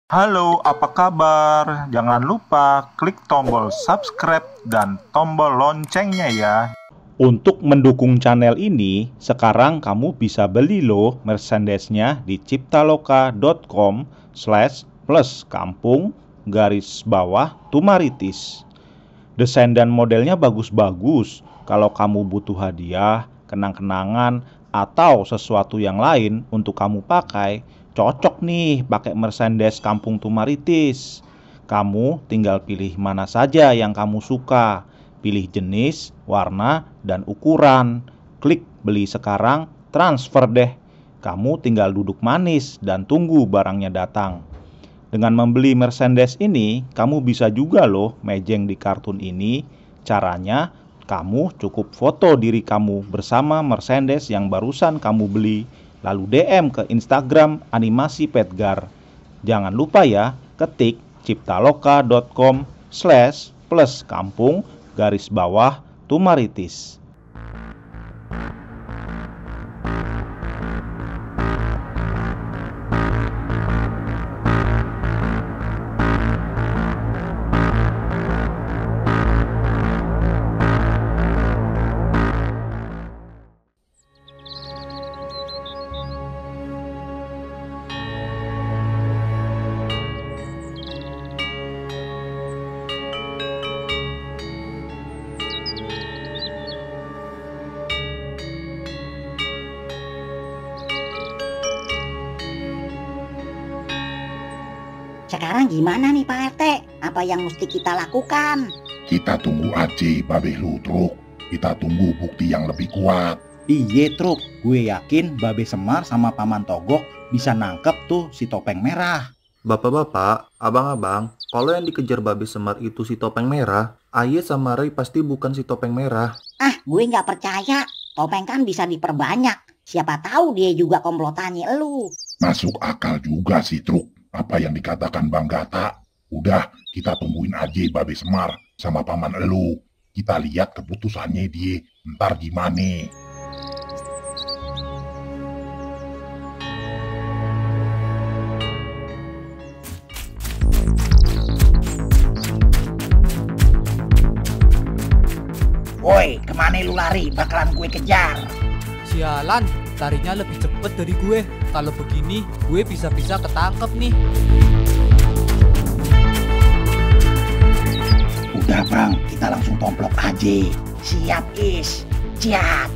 Halo, apa kabar? Jangan lupa klik tombol subscribe dan tombol loncengnya ya. Untuk mendukung channel ini, sekarang kamu bisa beli loh merchandise-nya di ciptaloka.com/kampung_tumaritis. Desain dan modelnya bagus-bagus. Kalau kamu butuh hadiah, kenang-kenangan, atau sesuatu yang lain untuk kamu pakai, cocok nih pakai merchandise Kampung Tumaritis. Kamu tinggal pilih mana saja yang kamu suka. Pilih jenis, warna, dan ukuran. Klik beli sekarang, transfer deh. Kamu tinggal duduk manis dan tunggu barangnya datang. Dengan membeli merchandise ini, kamu bisa juga loh mejeng di kartun ini. Caranya, kamu cukup foto diri kamu bersama merchandise yang barusan kamu beli, lalu DM ke Instagram Animasi Petgar. Jangan lupa ya, ketik ciptaloka.com/kampung_tumaritis. Sekarang gimana nih Pak RT? Apa yang mesti kita lakukan? Kita tunggu aja Babe lu, Truk. Kita tunggu bukti yang lebih kuat. Iye Truk, gue yakin Babe Semar sama Paman Togok bisa nangkep tuh si topeng merah. Bapak-bapak, abang-abang, kalau yang dikejar Babe Semar itu si topeng merah, Aye sama Ray pasti bukan si topeng merah. Gue nggak percaya. Topeng kan bisa diperbanyak. Siapa tahu dia juga komplotannya elu. Masuk akal juga sih, Truk. Apa yang dikatakan Bang Gata. Udah, kita tungguin aja Babe Semar sama Paman elu. Kita lihat keputusannya dia ntar gimana. Woi, kemana lu lari? Bakalan gue kejar. Sialan, larinya lebih cepet dari gue. Kalau begini, gue bisa-bisa ketangkep nih. Udah Bang, kita langsung tomplok aja. Siap Is, siap.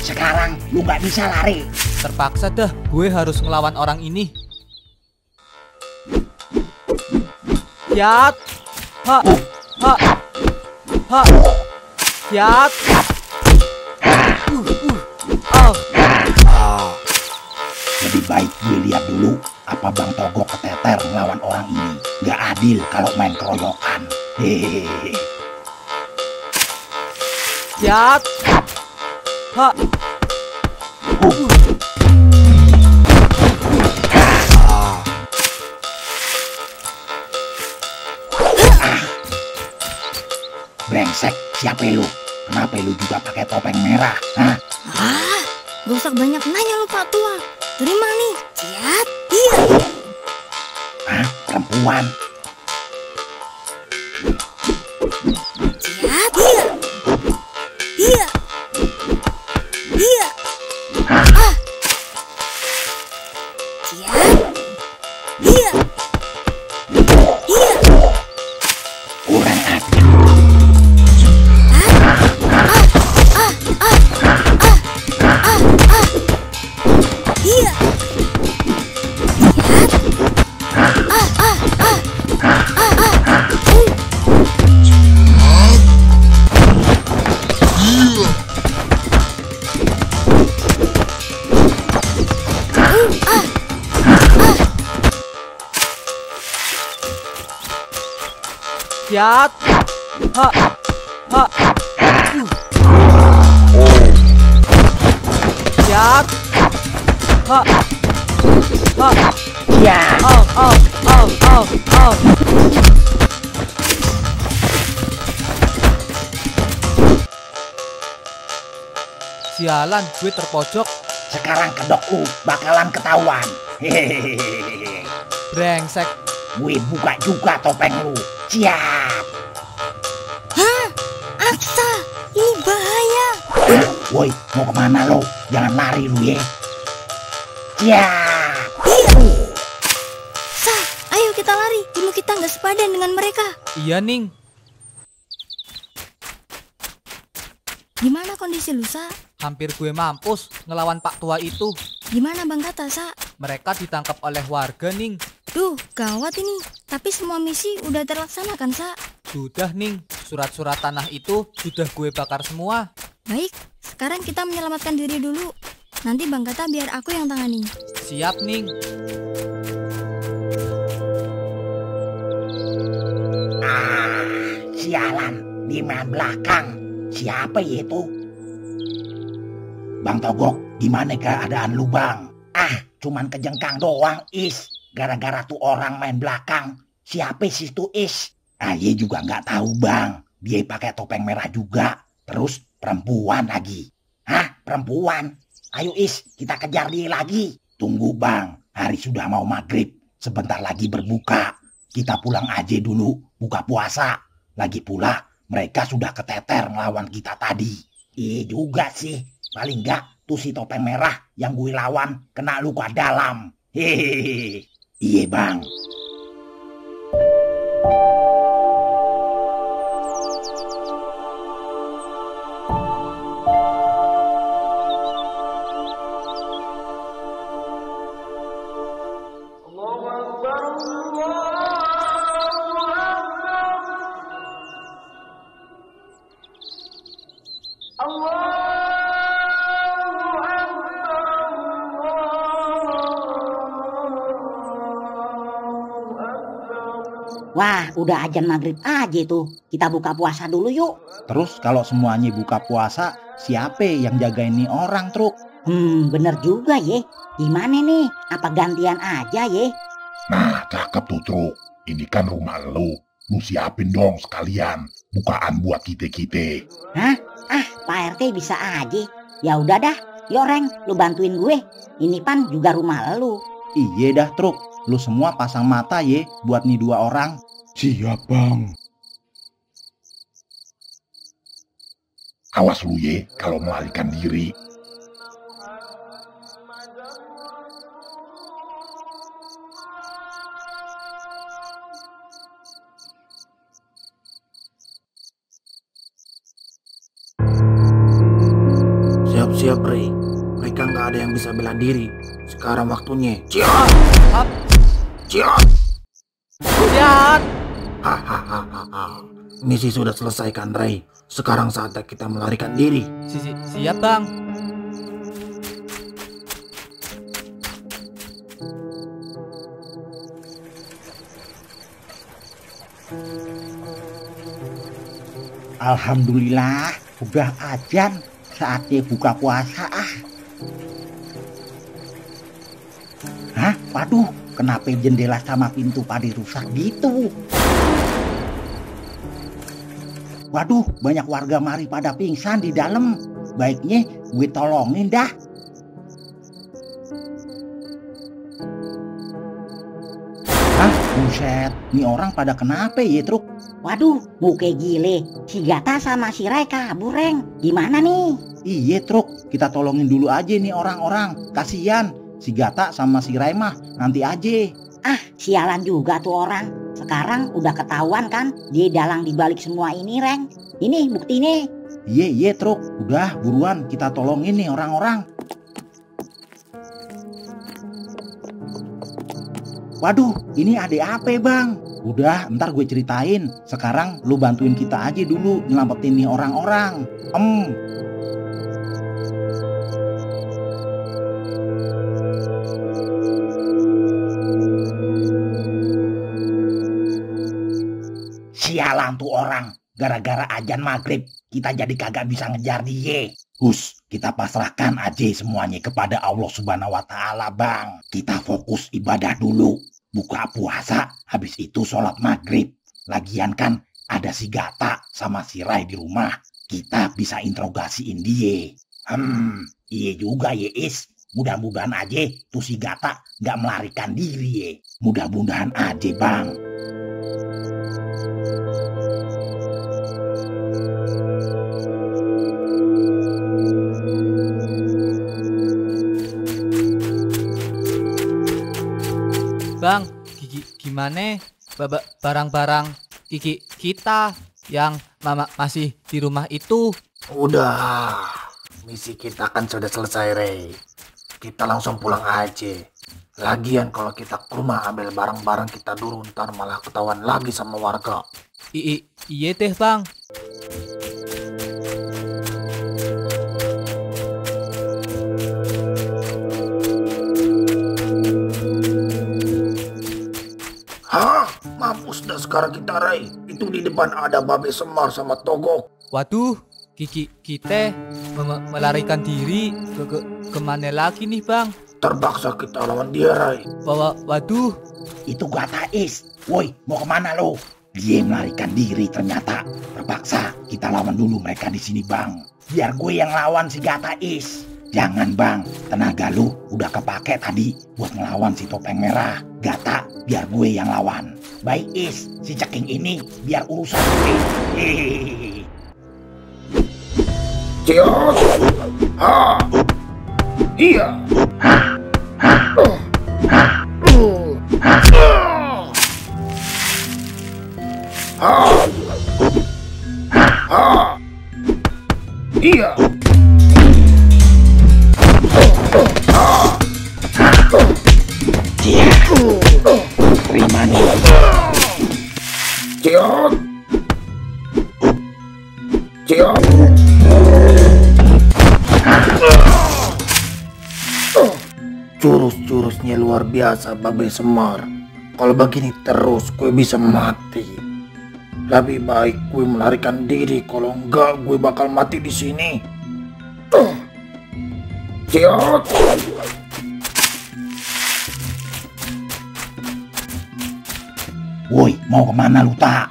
Sekarang lu nggak bisa lari. Terpaksa dah, gue harus ngelawan orang ini. Yat, ha, ha, ha, yat. Lebih baik gue lihat dulu apa Bang Togok keteter ngelawan orang ini. Gak adil kalau main keroyokan. Hehehe. Yat, ha. Brengsek, siapa lu? Kenapa lu juga pakai topeng merah? Hah? Gak usah banyak nanya lu Pak Tua. Terima nih. Siap. Iya. Hah? Perempuan? Siap. Iya. Iya. Iya. Siap. Iya. Iya. Kurang ajar. Iya. Yat, ha, ha. Yat, ha, ha. Ya. Au, au, au, au, au. Sialan, gue terpojok. sekarang kedok lu bakalan ketahuan. Hehehe. Brengsek. Gue buka juga topeng lu. Siap. Hah? Aksa, ini bahaya. Woi, mau kemana lo? Jangan lari lu ya. Siap. Sa, ayo kita lari. Ilmu kita nggak sepadan dengan mereka. Iya, Ning. Gimana kondisi lu, Sa? Hampir gue mampus ngelawan Pak Tua itu. Gimana Bang Gata, Sa? Mereka ditangkap oleh warga, Ning. Duh, gawat ini. Tapi semua misi udah terlaksanakan, Sa. Sudah, Ning. Surat-surat tanah itu sudah gue bakar semua. Baik, sekarang kita menyelamatkan diri dulu. Nanti Bang Gata biar aku yang tangani. Siap, Ning. Sialan, di main belakang. Siapa ya itu? Bang Togok, gimana keadaan lu bang? Cuman kejengkang doang, Is. Gara-gara tuh orang main belakang. Siapa sih tuh, Is? Aye juga nggak tahu bang. Dia pakai topeng merah juga. Terus perempuan lagi. Hah? Perempuan? Ayo Is, kita kejar dia lagi. Tunggu bang, hari sudah mau maghrib. Sebentar lagi berbuka. Kita pulang aja dulu, buka puasa. Lagi pula, mereka sudah keteter ngelawan kita tadi. Iya juga sih. Paling enggak tuh si topeng merah yang gue lawan kena luka dalam. Hehehe. Iya bang. Wah, udah azan maghrib aja tuh. Kita buka puasa dulu yuk. Terus kalau semuanya buka puasa, siapa yang jagain nih orang, Truk? Bener juga ye. Gimana nih? Apa gantian aja ye? Nah, cakep tuh Truk. Ini kan rumah lu. Lu siapin dong sekalian bukaan buat kita-kita. Hah? Pak RT bisa aja. Ya udah dah. Yo Reng, lu bantuin gue. Ini pan juga rumah lu. Iya dah, Truk. Lu semua pasang mata ye buat nih 2 orang. Siap bang. Awas lu ye kalau melarikan diri. Siap-siap Rey. Mereka nggak ada yang bisa bela diri. Sekarang waktunya. Ciat! Ciat! Ciat! Hahaha. Misi sudah selesai kan Rey. Sekarang saatnya kita melarikan diri. Siap bang. Alhamdulillah, udah azan. Saatnya buka puasa Hah? Waduh, kenapa jendela sama pintu pada rusak gitu? Waduh, banyak warga mari pada pingsan di dalam. Baiknya gue tolongin dah. Hah? Buset, nih orang pada kenapa ya, Truk? Waduh, muka gile. Si Gata sama si Rai kabur, Reng. Gimana nih? Iya, Truk. Kita tolongin dulu aja nih orang-orang. Kasian. Si Gata sama si Rai mah nanti aja. Sialan juga tuh orang. Sekarang udah ketahuan kan dia dalang dibalik semua ini, Reng. Ini bukti nih. Iya, Truk. Udah, buruan kita tolongin nih orang-orang. Waduh, ini ada apa bang? Udah, ntar gue ceritain. Sekarang lu bantuin kita aja dulu nyelamatin nih orang-orang. Sialan tuh orang. Gara-gara azan maghrib, kita jadi kagak bisa ngejar dia. Kita pasrahkan aja semuanya kepada Allah Subhanahu wa Ta'ala, Bang. Kita fokus ibadah dulu. Buka puasa, habis itu sholat maghrib. Lagian kan ada si Gata sama si Rai di rumah. Kita bisa interogasiin dia. Iya juga ya, Is. Mudah-mudahan aja tuh si Gata nggak melarikan diri ya. Mudah-mudahan aja bang. Bang, gimana barang-barang kita yang masih di rumah itu? Udah, misi kita kan sudah selesai, Rey. Kita langsung pulang aja. Lagian kalau kita ke rumah ambil barang-barang kita dulu, ntar malah ketahuan lagi sama warga. Iya deh bang. Hah? Mampus dah sekarang kita, Ray. Itu di depan ada Babe Semar sama Togok. Waduh, kita melarikan diri kemana lagi nih bang? Terpaksa kita lawan dia, Ray. Waduh, itu Gata Is. Woi, mau kemana lo? Dia melarikan diri ternyata. Terpaksa kita lawan dulu mereka di sini bang. Biar gue yang lawan si Gata Is. Jangan bang, tenaga lu udah kepake tadi buat ngelawan si Topeng Merah. Gata, biar gue yang lawan. Baik Is, si Ceking ini biar urusan gue. Hehehe. Ciot! Ha! Iya! Ha! Ha! Ha! Ha! Ha! Iya! Terima nih. Ciot! Ciot! Jurus-jurusnya luar biasa Babe Semar. Kalau begini terus gue bisa mati. Lebih baik gue melarikan diri, kalau enggak gue bakal mati di sini. Ciot! Woi, mau kemana lu tak?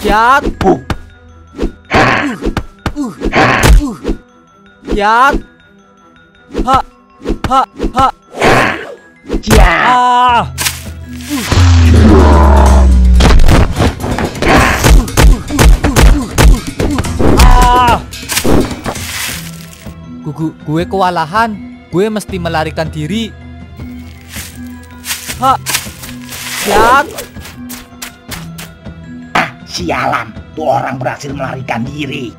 Yat. Yat. Ha. Ha. Ha. Ah. Ah. Gue kewalahan. Gue mesti melarikan diri. Ha. Yat. Sialan, tuh orang berhasil melarikan diri.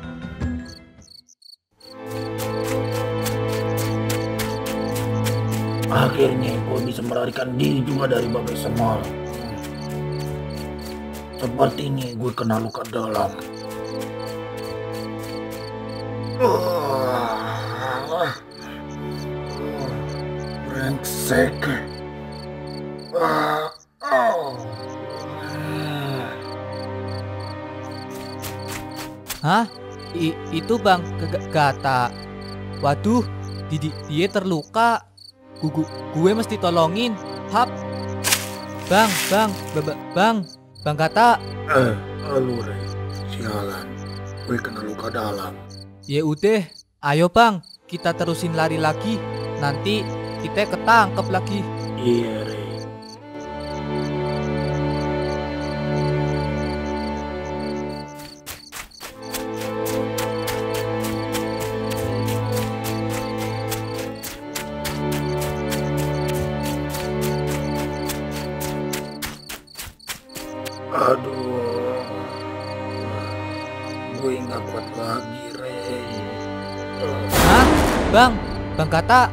Akhirnya gue bisa melarikan diri juga dari Babe Semar. Sepertinya gue kena luka dalam. Brengsek. Hah? Itu bang Gata. Waduh, dia terluka. Gue mesti tolongin. Hap. Bang Gata. Halo Rey. Sialan, gue kena luka dalam. Ya udah, ayo bang, kita terusin lari lagi. Nanti kita ketangkep lagi. Iya Rey. Aduh, gue nggak kuat lagi, Rey. Hah? Bang Gata.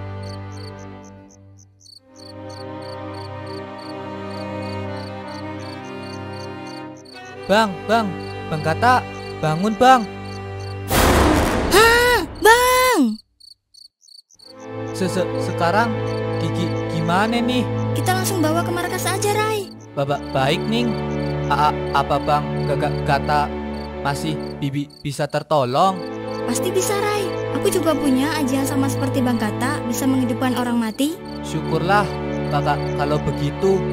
Bang Gata, bangun bang. Hah, bang. Sekarang gimana nih? Kita langsung bawa ke markas aja, Rai. Baik Ning. Apa bang Gata masih bisa tertolong? Pasti bisa, Rai. Aku juga punya ajian sama seperti Bang Gata, bisa menghidupkan orang mati. Syukurlah, Kakak. Kalau begitu